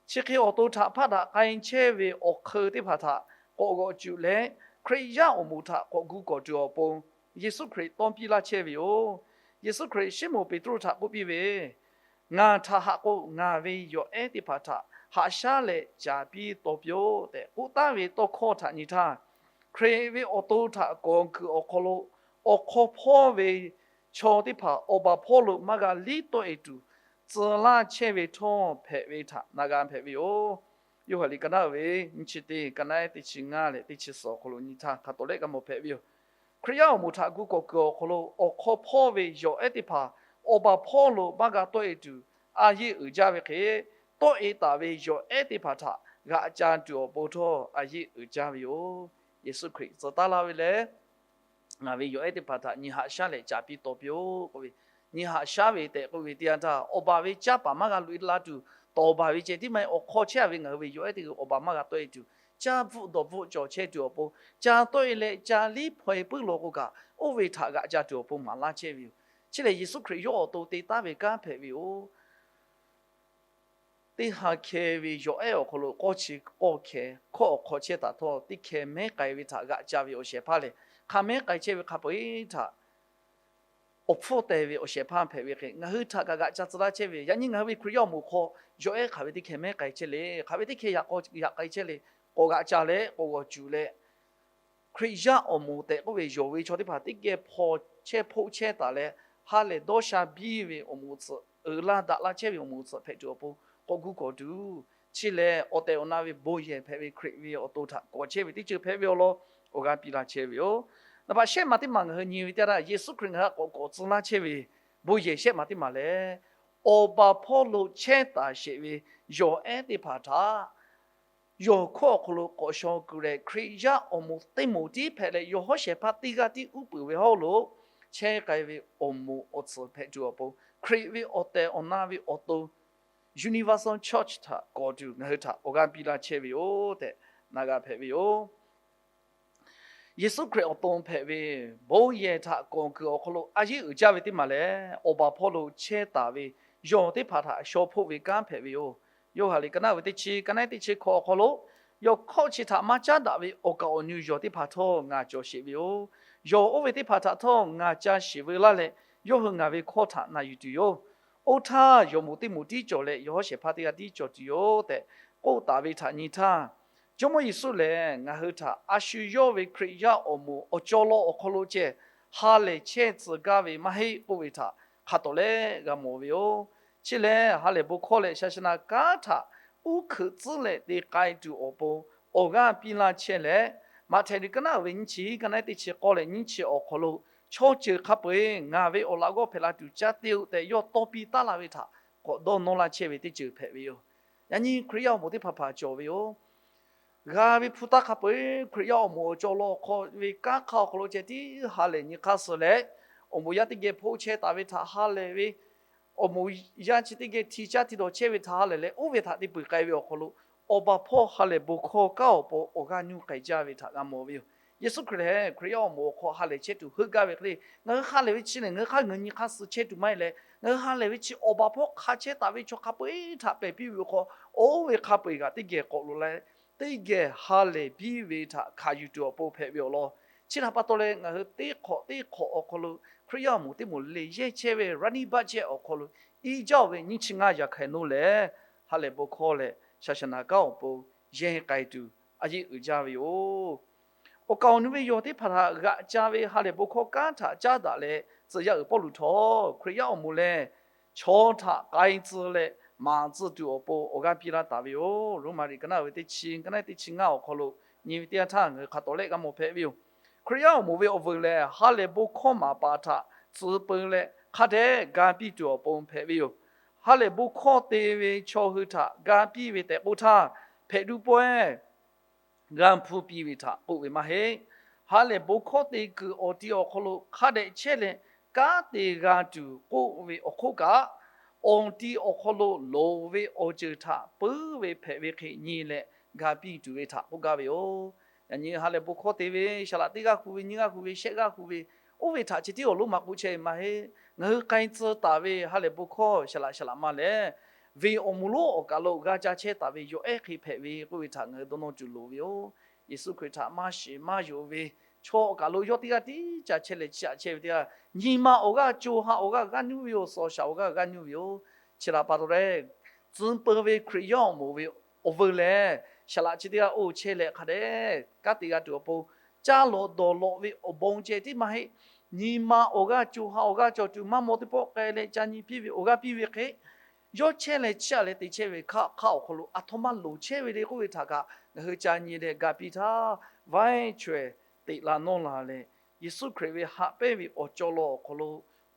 Chi hk'e awˬ to htaꞈ hpaˆ daꞈ k'ai chehˇ ve awˬ hk'eun teˇ hpaˍ htaꞈ k'awꞈ g'awꞈ cuˬ leh, Hkriꞈ yaˇ awˬ moˍ htaꞈ k'awꞈ gu kawˬ tuˬ awˬ pon Yeˍsuˆ Hkriꞈ tawˇ piˇ laˇ chehˇ ve yoˬ. Yeˍsuˆ Hkriꞈ Siˉmonˍ Peˍtruˆ htaꞈ k'oˆ piˇ ve, Ngaˬ htaꞈ haꞈ k'o, ngaˬ ve yawˬ ehˉ teˇ hpaˍ htaꞈ haꞈ shaˉ leh caˍ piˇ taw piˇ-oˆ tehꞈ k'oˆ taˍ ve tawˇ hkawˇ htaꞈ nyi htaˇ, Hkriꞈ ve awˬ to htaꞈ kawˬ kuiˬ awˬ hk'aw lo awˬ hk'aw hpawˇ ve chaw teˇ hpaˍ awˬ baˬ hpawˇ lo maˇ g'a liˇ tawˆ-e tuˬ tcuh laˇ chehˇ ve htawˇ hpehꞈ ve htaꞈ na g'a hpehꞈ ve yoˬ. Yoˇhanˬ liꞈ ka naˉ uiˍ ve nyiˇ chi teˇ, ka naˉ teˇ chi ngaˇ leh teˇ chi suhˍ awˬ hk'aw lo nyi htaˇ hk'a tawˍ leh g'a mawˬ hpehꞈ ve yoˬ. Hkriꞈ yaˇ awˬ moˍ htaꞈ gu kawˬ kuiˬ awˬ hk'aw lo awˬ hk'aw hpawˇ ve yawˬ ehˉ teˇ hpaˍ awˬ baˬ hpawˇ lo maˇ g'a tawˆ-e tuˬ a yeˇ uiˍ jaˇ ve hk'e, tawˆ-e taˍ ve yawˬ ehˉ teˇ hpaˍ htaꞈ g'aꞈ ca tuˬ awˬ pon htawˇ a yeˇ uiˍ jaˇ ve yoˬ. Yeˍsuˆ Hkriꞈ tcuh taˉ laˇ ve leh, ngaˬ ve yawˬ ehˉ teˇ hpaˍ htaꞈ nyi haꞈ shaˉ leh caˍ piˇ taw piˇ-oˆ k'oˆ ve, nyi haꞈ shaˉ ve tehꞈ k'oˆ ve teˇ yanˇ htaˇ, awˬ baˬ ve caˇ paˍ maˇ g'a loꞈ-e la tuˬ, tawˍ baˬ ve ceh tiˉ maˇ heˆ, awˬ hk'aw chehˇ ve ngaˬ hui ve yawˬ ehˉ teˇ g'aˇ awˬ baˬ maˇ g'a tawˆ-e tuˬ, caˇ bvuhˆ dawˬ bvuhˆ cawˬ chehˇ tuˬ awˬ pon, ca tawˆ-e leh ca liˇ hpaw-e puiˉ law k'o kaꞈ, oˇ ve htaꞈ g'aꞈ ca tuˬ awˬ pon maˍ laˇ chehˇ ve yoˬ. Chi lehˬ, Yeˍsuˆ Hkriꞈ yawˇ awˬ to te taˉ ve kanˉ hpehꞈ ve yoˬ. Teˇ ha hkeh ve yawˬ ehˉ awˬ hk'aw lo k'awˇ chi k'awˇ hkeh hkawˇ awˬ hk'aw chehˇ taˍ htawˇ, teˇ hkeh mehˉ k'ai ve htaꞈ g'aꞈ ca ve awˬ shehˍ hpaˇ lehˬ, hk'a mehˉ k'ai chehˇ ve hk'a peu-eˬ htaꞈ awˬ hpfuhˇ teh ve awˬ shehˍ hpaˇ hpehꞈ ve hk'e, ngaˬ hui htaꞈ kaꞈ g'aꞈ ca tcuh laˇ chehˇ ve. Yaꞈ nyi ngaˬ hui ve Hkriꞈ yaˇ awˬ moˍ hk'aw yawˬ ehˉ hk'aˬ ve teˇ hkeh mehˉ k'ai chehˇ le, hk'aˬ ve teˇ hkeh yaꞈ k'aw yaꞈ k'ai chehˇ le, k'awꞈ g'aꞈ ca leh k'awꞈ g'awˬ cuˬ leh, Hkriꞈ yaˇ awˬ moˍ tehꞈ k'oˆ ve yawˬ ve chaw teˇ hpaˍ teˇ geh hpaw chehˇ hpoˆ chehˇ taˍ leh, ha lehˬ dawˇ sha biˇ ve awˬ moˍ tcuhꞈ, uiˍ la daꞈ la chehˇ ve awˬ moˍ tcuhꞈ hpehꞈ tuˬ awˬ pon k'awꞈ gu kawˬ tuˬ, chi lehˬ awˬ tehˬ awˬ na ve bon yehˬ hpehꞈ ve Hkriꞈ ve awˬ to htaꞈ kawˬ chehˇ ve teˇ ceuˬ hpehꞈ ve awˬ lawn awˬ g'aˇ piˇ laˇ chehˇ ve yoˬ. Naˍ baꞈ shehˆ maˬ teˇ maˬ ngaˬ hui nyi ve teˇ yanˇ htaˇ, Yeˍsuˆ Hkriꞈ ngaˬ hui htaꞈ k'awꞈ k'awꞈ tcuh laˇ chehˇ ve bon yehˬ shehˆ maˬ teˇ maˬ lehˬ, awˬ baˬ hpawˇ lo chehˇ taˍ sheˍ ve yawˬ ehˉ teˇ hpaˍ htaꞈ yawˬ hkawˇ awˬ hk'aw lo k'awꞈ shaw kuiˬ leh, Hkriꞈ yaˇ awˬ moˍ teˇ moˍ tiˉ hpehꞈ leh, yawˬ hawˉ shehˍ hpaˇ teˇ g'aˇ tiˉ uˉ peunˍ ve hawˉ lo chehˇ k'ai ve awˬ moˍ awˬ tcuhˍ hpehꞈ tuˬ awˬ pon, Hkriꞈ ve awˬ tehˬ awˬ na ve awˬ to Universal Church htaꞈ kawˬ tuˬ ngaˬ hui htaꞈ awˬ g'aˇ piˇ laˇ chehˇ ve yoˬ tehꞈ na g'a hpehꞈ ve yoˬ. Yeˍsuˆ Hkriꞈ awˬ to hpehꞈ ve bon yehˬ htaꞈ kawˬ kuiˬ awˬ hk'aw lo a yeˇ uiˍ jaˇ ve teˇ maˬ lehˬ, awˬ baˬ hpawˇ lo chehˇ taˍ ve yawˬ teˇ hpaˍ htaꞈ shaw hpoˆ ve kanˉ hpehꞈ ve yoˬ. Yoˇhanˬ liꞈ ka naˉ ve teˇ chi, ka naˉ teˇ chi hkawꞈ awˬ hk'aw lo, yawˬ hkawˇ chi htaꞈ maˇ caˉ daꞈ ve awˬ kaˍ awˬ nu yawˬ teˇ hpaˍ htawˇ ngaˬ cawˬ sheˍ ve yoˬ. Yawˬ oˇ ve teˇ hpaˍ htaꞈ htawˇ ngaˬ ca shiˍ veu laˇ leh, yawˇ hui ngaˬ ve hkawˇ htaꞈ na yuˬ tuˬ yoˬ. Oˇ htaˇ yawˬ moˍ teˇ moˍ tiˉ cawˬ leh, yawˬ hawˉ shehˍ hpaˇ teˇ g'aˇ tiˉ cawˬ tuˬ yoˬ tehꞈ k'oˆ taˍ ve htaꞈ nyi htaˇ, Jawˇmawˇ Yeˍsuˆ lehˬ ngaˬ hui htaꞈ a shu yawˇ ve Hkriꞈ yaˇ awˬ moˍ awˬ cawˇ law awˬ hk'aw lo ceh ha lehˬ chehˇ tcuh gaˇ ve maˇ heˆ k'oˆ ve htaꞈ hk'a tawˍ leh g'a mawˬ ve yoˬ. Chi lehˬ, ha lehˬ bon hkawˇ leh shaˍ shaˍ naˍ kanˉ htaꞈ uˉ hkuiꞈ tcuhˉ leh te k'ai tuˬ awˬ pon awˬ g'aˇ piˇ laˇ chehˇ leh, Maꞈhtehˍ liꞈ ka naˉ uiˍ ve nyiˇ chi hiˉ, ka naˉ teˇ chi k'awˇ leh nyiˇ chi awˬ hk'aw lo, chaw ceuˬ hk'a peu-eˬ ngaˬ ve awˬ laꞈ g'awˇ hpehꞈ la tuˬ caˇ te-o tehꞈ yawˇ tawˇ piˇ taˉ laˇ ve htaꞈ k'awꞈ dawˇ nawˇ laˇ chehˇ ve teˇ ceuˬ hpehꞈ ve yoˬ. Yaꞈ nyi Hkriꞈ yaˇ awˬ moˍ teˇ hpaˍ hpaˍ cawˬ ve yoˬ. G'a ve hpu taˇ hk'a peu-eˬ Hkriꞈ yaˇ awˬ moˍ awˬ cawˇ law hk'aw ve kanˉ hk'aˇ awˬ hk'aw lo ceh tiˉ ha lehˬ nyi hk'aˇ suh leh, awˬ moˍ yaˇ teˇ geh hpoˆ chehˇ taˍ ve htaꞈ ha lehˬ ve, awˬ moˍ yaˇ chi teˇ geh hti caˇ hti dawˬ chehˇ ve htaꞈ ha lehˬ leh, oˇ ve htaꞈ te peuˬ k'ai ve awˬ hk'aw lo, awˬ baˬ hpawˇ ha lehˬ bon hkawˇ kanˉ awˬ pon awˬ g'aˇ nuˇ k'ai jaˇ ve htaꞈ g'a mawˬ ve yoˬ. Yeˍsuˆ Hkriꞈ lehˬ Hkriꞈ yaˇ awˬ moˍ awˬ hk'aw ha lehˬ chehˇ tuˬ heuˆ gaˇ ve hk'e le, ngaˬ hui ha lehˬ ve chi lehˬ, ngaˬ hui hk'aˇ ngaˬ hui nyi hk'aˇ suh chehˇ tuˬ maˇ heˆ leh, ngaˬ hui ha lehˬ ve chi awˬ baˬ hpawˇ hk'a chehˇ taˍ ve chaw hk'a peu-eˬ htaꞈ pehˬ piˇ ve awˬ hk'aw, oˇ ve hk'a peu-eˬ kaꞈ teˇ geh k'awꞈ loꞈ leh, teˇ geh ha lehˬ piˇ ve htaꞈ hkanˍ yuˬ tuˬ awˬ pon hpehꞈ ve awˬ lawn. Chi htaꞈ pa taw leh, ngaˬ hui teˇ hk'awꞈ teˇ hk'awꞈ awˬ hk'aw lo Hkriꞈ yaˇ awˬ moˍ teˇ moˍ le yehˇ chehˇ ve running back chehˇ awˬ hk'aw lo, iˉ jaˇ-oˬ ve nyiˇ chi ngaˇ yaꞈ hk'aˇ nawˉ lehˬ, ha lehˬ bon hkawˇ leh shaˍ shaˍ naˍ kanˉ awˬ pon yehˇ k'ai tuˬ a yeˆ uiˍ jaˇ ve yoˬ. Awˬ kaˍ awˬ nu ve yawˬ teˇ hpaˍ htaꞈ g'aꞈ ca ve ha lehˬ bon hkawˇ kanˉ htaꞈ caˉ daꞈ leh, tcuh yaˇ uiˍ Pawˇluꞈ htawˇ Hkriꞈ yaˇ awˬ moˍ lehˬ, chaw htaꞈ k'ai tcuh leh maˍ tcuh tuˬ awˬ pon awˬ g'aˇ piˇ laˇ taˍ ve yoˬ. Roˉmaꞈ liꞈ ka naˆ ve teˇ chi, ka naˆ teˇ chi ngaˇ awˬ hk'aw lo nyi ve teˇ yanˇ htaˇ ngaˬ hui hk'a tawˍ lehˆ g'a mawˬ hpehꞈ ve yoˬ. Hkriꞈ yaˇ awˬ moˍ ve awˬ veuˬ lehˬ, ha lehˬ bon hkawˇ maˍ paˍ htaꞈ tcuh peu leh hk'a dehꞈ ga piˇ tuˬ awˬ pon hpehꞈ ve yoˬ. Ha lehˬ bon hkawˇ te ve chaw hui htaꞈ ga piˇ ve tehꞈ k'oˆ htaˇ, hpehꞈ duˇ pawehˇ g'a hpuˇ piˇ ve htaꞈ k'oˆ ve maˇ heˆ. Ha lehˬ bon hkawˇ te kuiˬ awˬ ti awˬ hk'aw lo hk'a dehꞈ chehˇ leh, kanˉ te g'a tuˬ k'oˆ ve awˬ hk'oˆ kaꞈ, awˬ ti awˬ hk'aw lo loˍ ve awˬ ceuˬ htaꞈ puiˉ ve hpehꞈ ve hk'e nyi leh ga piˇ tuˬ ve htaꞈ k'oˆ gaˇ ve yoˬ. Yaꞈ nyi ha lehˬ bon hkawˇ te ve, saˍ laꞈ teˇ g'aˇ hu ve, nyiˇ g'aˇ hu ve, shehˆ g'aˇ hu ve, oˇ ve htaꞈ chi tiˉ awˬ lonˉ maˇ k'oˆ chehˇ ve maˇ heˆ. Ngaˬ hui k'ai tcuh taˍ ve ha lehˬ bon hkawˇ saˍ laꞈ saˍ laꞈ ma lehˬ, venˇ awˬ moˍ lonˉ awˬ kaˬ lo g'a ca chehˇ taˍ ve yawˬ ehˉ hk'e hpehꞈ ve k'oˆ ve htaꞈ ngaˬ hui dawˇ nawˇ tuˬ loˍ ve yoˬ. Yeˍsuˆ Hkriꞈ htaꞈ maˇ shiˍ maˇ yonˍ ve chaw awˬ kaˬ lo yawˇ teˇ g'aˇ tiˉ ca chehˇ leh, chi htaꞈ chehˇ ve teˇ g'aˇ, nyi ma awˬ g'aˇ co ha awˬ g'aˇ g'aˇ nuˇ ve yoˬ. Suhˍ awˬ shaˍ awˬ g'aˇ g'aˇ nuˇ ve yoˬ. Chi htaꞈ pa taw leh, tcuh peu ve Hkriꞈ yaˇ awˬ moˍ ve awˬ veuˬ lehˬ, saˍ laꞈ chi teˇ g'aˇ oˇ chehˇ leh hk'a dehꞈ kanˉ te g'a tuˬ awˬ pon, caˇ lawꞈ dawˬ lawꞈ ve awˬ bon ceh tiˉ maˇ heˆ. Nyi ma awˬ g'aˇ co ha awˬ g'aˇ cawˬ tuˬ maˇ maw teˇ pawˆ k'ai leh ca nyi piˇ ve awˬ g'aˇ piˇ ve hk'e, yawˇ chehˇ leh chiˇ aꞈ leh te chehˇ ve hk'aˆ hk'aˆ awˬ hk'aw lo aˬ htoꞈ ma loˍ chehˇ ve le k'oˆ ve htaꞈ kaꞈ ngaˬ hui ca nyi leh ga piˇ htaˇ, vaiˇ chaweh teꞈ la nawˇ la leh, Yeˍsuˆ Hkriꞈ ve haꞈ pehnˇ ve awˬ cawˬ law awˬ hk'aw lo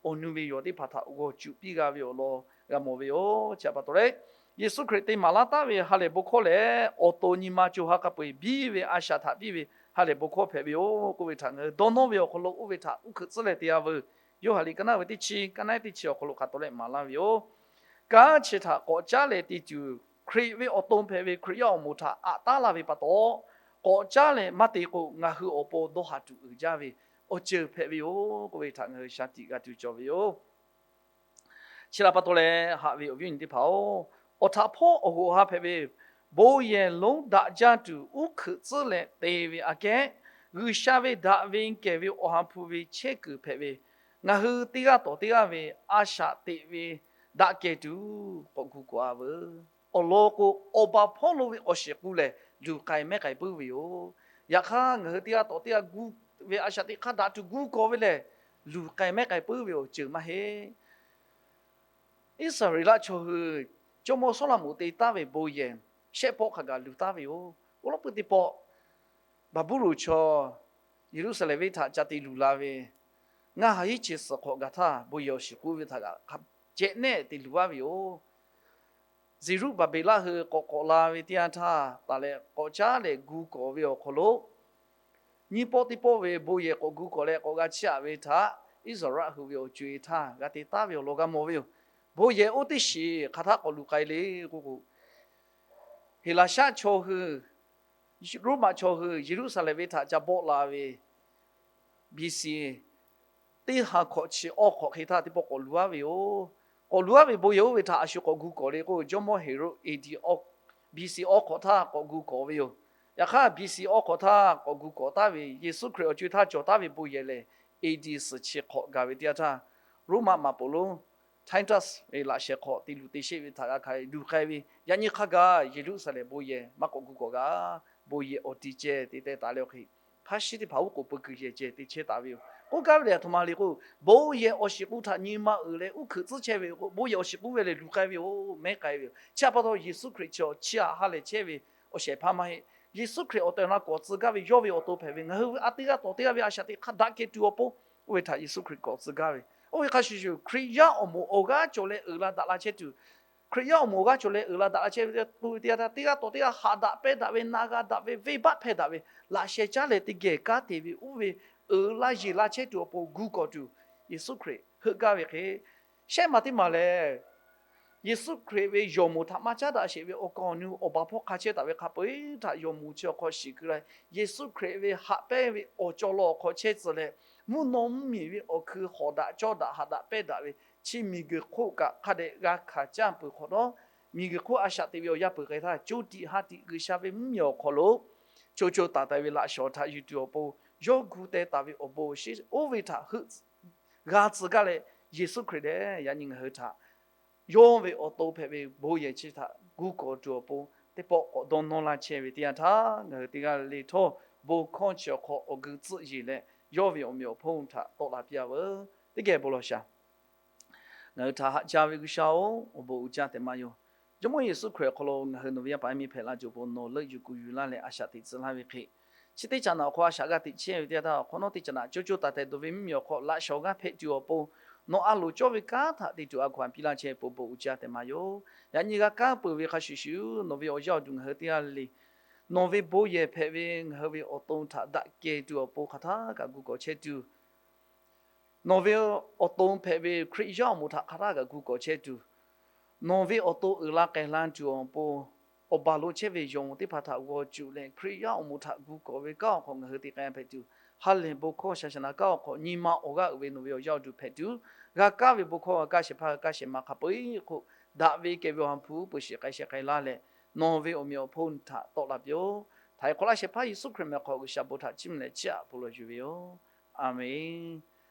awˬ nu ve yawˬ teˇ hpaˍ htaꞈ g'awˬ cuˬ piˇ g'a ve awˬ lawn g'a mawˬ ve yoˬ. Chi htaꞈ pa taw leh, Yeˍsuˆ Hkriꞈ te maˍ laˇ taˉ ve ha lehˬ bon hkawˇ lehˬ, awˬ to nyi ma co ha hk'a peu-eˬ biˇ ve a shaꞈ htaꞈ piˇ ve ha lehˬ bon hkawˇ hpehꞈ ve yoˬ k'oˆ ve htaꞈ ngaˬ hui dawˇ nawˇ ve awˬ hk'aw lo oˇ ve htaꞈ uˉ hkeuꞈ tcuhˉ leh te g'a veuˬ. Yoˇhanˬ liꞈ ka naˆ ve teˇ chi, ka naˆ teˇ chi awˬ hk'aw lo hk'a tawˍ leh maˍ laˇ ve yoˬ. Kanˉ chi htaꞈ k'awꞈ caˉ leh te tuˬ, Hkriꞈ ve awˬ to hpehꞈ ve Hkriꞈ yaˇ awˬ moˍ htaꞈ aꞈ taˉ laˇ ve pa taw, k'awꞈ caˉ leh maˇ te k'o, ngaˬ hui awˬ pon dawˇ haˍ tuˬ uiˍ jaˇ ve awˬ ceuˬ hpehꞈ ve yoˬ k'oˆ ve htaꞈ ngaˬ hui shaˍ tiꞈ g'a tuˬ cawˬ ve yoˬ. Chi htaꞈ pa taw leh, haꞈ ve awˬ viˉ awˬ nyi teˇ hpaˍ-oˬ, awˬ htaꞈ hpawˇ awˬ hoꞈ ha hpehꞈ ve bon yehˬ lonˉ daꞈ jaˇ tuˬ uˉ hkeuꞈ tcuhˉ leh te ve aꞈ kehˉ, G'uiˬsha ve daꞈ ve kehˬ ve awˬ ha hpu ve chehˇ kuiˬ hpehꞈ ve, ngaˬ hui teˇ g'aˇ tawˍ teˇ g'aˇ ve a shaꞈ teꞈ ve daꞈ kehˬ tuˬ k'awꞈ gu kawꞈ-a veuˬ. Awˬ lawn k'o, awˬ baˬ hpawˇ lo ve awˬ shiˍ k'u lehˬ, luˬ k'ai mehˉ k'ai puiˉ ve yoˬ. Yaꞈ hk'aˇ, ngaˬ hui teˇ g'aˇ tawˍ teˇ g'aˇ gu ve a shaꞈ teꞈ hk'aˇ daꞈ tuˬ gu kawꞈ ve lehˬ, luˬ k'ai mehˉ k'ai puiˉ ve awˬ ceuˬ maˇ heˆ. Iˉsaˍreˍlaˆ chaw hui jawˇmawˇ Sawˉlaꞈmonˍ te taˉ ve bon yehˬ shehˆ pawˆ hk'a gaˬ luˬ taˉ ve yoˬ. Awˬ lawn pui teˇ pawˆ, Baˍbuˍlonˍ chaw Yeˍruˆsaˍlehnˍ venˇ htaꞈ ca te luˬ la ve, ngaˇ ha hiˉ chi suhˍ hk'awꞈ gaˬ htaˇ, bon yehˬ awˬ shiˍ k'u ve htaꞈ kaꞈ cehꞈ nehˆ te luˬ laˇ ve yoˬ. Zeˍruˆbaˍbeˍlaˆ hui k'awꞈ k'awꞈ la ve teˇ yanˇ htaˇ, taˍ leh k'awꞈ caˉ leh gu kawꞈ ve awˬ hk'aw lo, nyiˇ pawˆ teˇ pawˆ ve bon yehˬ k'awꞈ gu kawꞈ leh k'awꞈ g'a chiˇ aꞈ ve htaꞈ Iˉsaˍreˍlaˆ hui ve awˬ co-e htaˇ g'a te taˉ ve awˬ lawn g'a mawˬ ve yoˬ. Bon yehˬ oˇ teˇ shiˍ hk'aˬ htaˇ k'awꞈ luˬ k'ai le k'oˆ k'o, Heˍlaˍsaˆ chaw hui, Roˉmaꞈ chaw hui Yeˍruˆsaˍlehnˍ venˇ htaꞈ ca bawˆ la ve B C teˇ ha hkawꞈ chi awˇ hk'awꞈ hk'e htaˇ teˇ pawˆ k'awꞈ luˬ-a ve yoˬ. K'awꞈ luˬ-a ve bon yehˬ oˇ ve htaꞈ a shu k'awꞈ gu kawꞈ le k'o, jawˇmawˇ Heˍroˆ A D B C awˇ hk'awꞈ htaˇ k'awꞈ gu kawꞈ ve yoˬ. Yaꞈ hk'aˇ B C awˇ hk'awꞈ htaˇ k'awꞈ gu kawꞈ taˉ ve Yeˍsuˆ Hkriꞈ awˬ co-e htaˇ cawˬ taˉ ve bon yehˬ lehˬ, A D suhˍ chi hk'awꞈ gaˬ ve teˇ yanˇ htaˇ, Roˉmaꞈ maꞈ poˍ lonˉ Titus ve laꞈ shehˍ hk'awꞈ te luˬ te sheˆ ve htaꞈ g'a hkanˍ leh luˬ k'ai ve, yaꞈ nyi hk'a gaˬ Yeˍruˆsaˍlehnˍ bon yehˬ maˇ k'awꞈ gu kawꞈ g'a. Bon yehˬ awˬ ti ceh te teh taˍ leh awˬ hk'e, hpaˇ shiˉ teˇ hpaˍ uˉ k'oˍ peu kuiˬ yehˬ ceh te chehˇ taˍ ve yoˬ. K'oˆ gaˇ ve lehˬ, aˬ htoꞈ ma le k'o, bon yehˬ awˬ shiˍ k'u htaꞈ nyi ma uiˍ leh uˉ hkeuꞈ tcuhˉ chehˇ ve yoˬ k'o, bon yehˬ awˬ shiˍ k'u ve lehˬ luˬ k'ai ve yoˬ, mehˉ k'ai ve yoˬ. Chi htaꞈ pa taw Yeˍsuˆ Hkriꞈ chi chi htaꞈ ha lehˬ chehˇ ve awˬ shehˍ hpaˇ maˇ heˆ. Yeˍsuˆ Hkriꞈ awˬ tehˬ awˬ na k'awꞈ tcuh gaˇ ve yawˇ ve awˬ to hpehꞈ ve, ngaˬ hui ve a teˇ g'aˇ tawˍ teˇ g'aˇ ve a shaꞈ teꞈ hk'aˇ daꞈ kehˬ tuˬ awˬ pon, oˇ ve htaꞈ Yeˍsuˆ Hkriꞈ k'awꞈ tcuh gaˇ ve. Oˇ ve hk'a shuˍ shuˍ, Hkriꞈ yaˇ awˬ moˍ awˬ g'aˇ cawˬ leh uiˍ la daꞈ la chehˇ tuˬ, Hkriꞈ yaˇ awˬ moˍ awˬ g'aˇ cawˬ leh uiˍ la daꞈ la chehˇ ve k'oˆ ve teˇ yanˇ htaˇ, teˇ g'aˇ tawˍ teˇ g'aˇ haꞈ daꞈ pehnˇ daꞈ ve, na g'a daꞈ ve, venˇbaˆ hpehˇ daꞈ ve, laꞈ sheh caˉ leh teˇ geh kanˉ te ve, oˇ ve uiˍ la yeˬ la chehˇ tuˬ awˬ pon gu kawꞈ tuˬ, Yeˍsuˆ Hkriꞈ heuˆ gaˇ ve hk'e, shehˆ maˬ teˇ maˬ lehˬ, Yeˍsuˆ Hkriꞈ ve yawˬ moˍ htaꞈ maˇ caˉ daꞈ sheˍ ve awˬ kaˍ awˬ nu awˬ baˬ hpawˇ hk'a chehˇ taˍ ve hk'a peu-eˬ htaꞈ yawˬ moˍ chi awˬ hk'aw shiˍ keu la. Yeˍsuˆ Hkriꞈ ve haꞈ pehnˇ ve awˬ cawˬ law awˬ hk'aw chehˇ tcuh leh, mvuhˇ naw mvuhˇ miˬ ve awˬ hkui hawˍ daꞈ cawˇ daꞈ haꞈ daꞈ pehnˇ daꞈ ve chi miˬguiˬ hk'oˆ kaꞈ hk'a dehꞈ g'a hkanˍ caˇ peuˬ hk'awꞈ nawˉ, miˬguiˬ hk'oˆ a shaꞈ teꞈ ve awˬ yaˇ peuˬ k'ai htaˇ, co tiꞈ ha tiꞈ G'uiˬsha ve mvuhˇmiˬ awˬ hk'aw lo co co taiˍ taiˍ ve laꞈ shawˍ htaꞈ yuˬ tuˬ awˬ pon, yawˇ gu teh taˍ ve awˬ bon awˬ shinˉ oˇ ve htaꞈ heuˆ g'a tcuh gaˇ leh, Yeˍsuˆ Hkriꞈ lehˬ yaꞈ nyi ngaˬ hui htaꞈ yawˇ ve awˬ to hpehꞈ ve bon yehˬ chi htaꞈ gu kawꞈ tuˬ awˬ pon teˇ pawˆ k'awꞈ dawˇ nawˇ laˇ chehˇ ve teˇ yanˇ htaˇ, ngaˬ hui teˇ g'aˇ le htawˇ bon hkawˇ chi awˬ hk'aw awˬ geu tcuhˆ yeˬ leh, yawˇ ve awˬ meꞈ awˬ hponˇ htaꞈ tawˆ la piˇ-a veuˬ. Teˇ geh bon lawˬ shaˍ. Ngaˬ hui htaꞈ haꞈ jaˇ ve G'uiˬsha-oˬ, awˬ bon uiˍ jaˇ tehꞈ maˇ yoˬ. Jawˇmawˇ Yeˍsuˆ Hkriꞈ awˬ hk'aw lo ngaˬ hui nawˬ ve yaˇ paˍ yaˇ miˇ hpehꞈ la tuˬ awˬ pon nawˬ leuˆ yuˬ kuˬ yuˬ laˇ leh a shaꞈ teꞈ tcuh laˇ ve hk'e, chi teˇ caꞈ naꞈ awˬ hk'aw a shaꞈ g'a teꞈ chehˇ ve teˇ yanˇ htaˇ, awˬ hk'awꞈ nawˉ teˇ caꞈ naꞈ co co taiˍ taiˍ dawˬ ve mvuhˇmiˬ awˬ hk'aw laꞈ shawˍ g'aˇ hpehꞈ tuˬ awˬ pon, nawˬ a loˍ cawˇ ve kanˉ htaꞈ te tuˬ a hkaw-anˬ piˇ laˇ chehˇ pon bon uiˍ jaˇ tehꞈ maˇ yoˬ. Yaꞈ nyi g'a kanˉ peuˬ ve hk'a shuˍ shuˍ, nawˬ ve awˬ yaˇ awˬ duˬ ngaˬ hui teˇ g'aˇ le le, nawˬ ve bon yehˬ hpehꞈ ve ngaˬ hui ve awˬ to htaꞈ daꞈ kehˬ tuˬ awˬ pon hk'aˬ htaˇ kaꞈ gu kawꞈ chehˇ tuˬ, nawˬ ve awˬ to hpehꞈ ve Hkriꞈ yaˇ awˬ moˍ htaꞈ hk'aˬ htaˇ kaꞈ gu kawꞈ chehˇ tuˬ, nawˬ ve awˬ to uiˍ la k'ai la tuˬ awˬ pon, awˬ baˬ lo chehˇ ve yawˬ moˍ teˇ hpaˍ htaꞈ g'aw cuˬ leh Hkriꞈ yaˇ awˬ moˍ htaꞈ gu kawꞈ ve kanˉ awˬ hk'aw ngaˬ hui te k'ai hpehꞈ tuˬ, ha lehˬ bon hkawˇ shaˍ shaˍ naˍ kanˉ awˬ hk'aw nyi ma awˬ g'aˇ uiˍ ve nawˬ ve awˬ yaˇ awˬ duˬ hpehꞈ tuˬ, g'a kaˇ ve bon hkawˇ g'a kaˇ shehˍ hpaˇ g'a kaˇ shehˍ ma hk'a peu-eˬ hk'oˆ, daꞈ ve kehˬ ve awˬ ha hpu peu shiˍ k'ai sheh k'ai laˇ leh, nawˬ ve awˬ meꞈ awˬ hponˇ htaꞈ tawˆ la piˇ-oˆ. Htaiˍ hk'awꞈ laˇ shehˍ hpaˇ Yeˍsuˆ Hkriꞈ meh hk'aw G'uiˬsha bon htaꞈ chiˇ mvuh leh chiˇ aꞈ pon lawˬ yuˬ ve yoˬ. A menˬ.